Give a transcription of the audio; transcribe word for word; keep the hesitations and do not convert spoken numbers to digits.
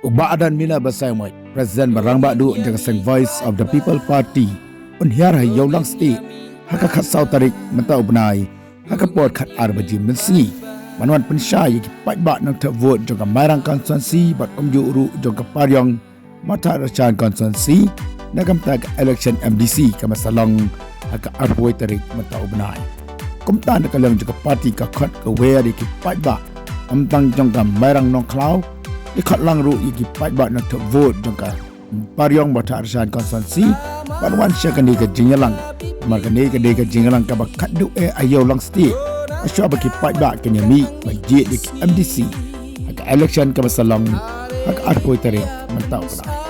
U Bah Adan Miller Basaiawmoit, President ba rangbah duh jong ka seng Voice of the People Party, un hiar ha Iewlang State ha ka khatsaw tarik mynta u bnai ha ka por khatar baje mynsngi ban wan pynshai ïa ki paidbah nongthep vote jong ka Mairang constituency bad kumjuh ruh jong ka Pariong Mawthadraishan constituency na ka bynta ka election M D C kaba sa long ha ka arphew tarik mynta u bnai. Kumta na ka liang jong ka party ka khot ka wer ïa ki paidbah ym tang jong ka Mairang Nongkhlaw, ïa khot lang ruh ïa ki paidbah nongthep vote jong ka Pariong Mawthadraishan constituency ban wan sha kane ka jingïalang. Namar kane ka dei ka jingïalang kaba khatduh eh ha Iewlang State hashwa ba ki paidbah kin ïa mih ban jied ïa ki M D C ha ka election kaba sa long ha ka arphew tarik mynta u bnai.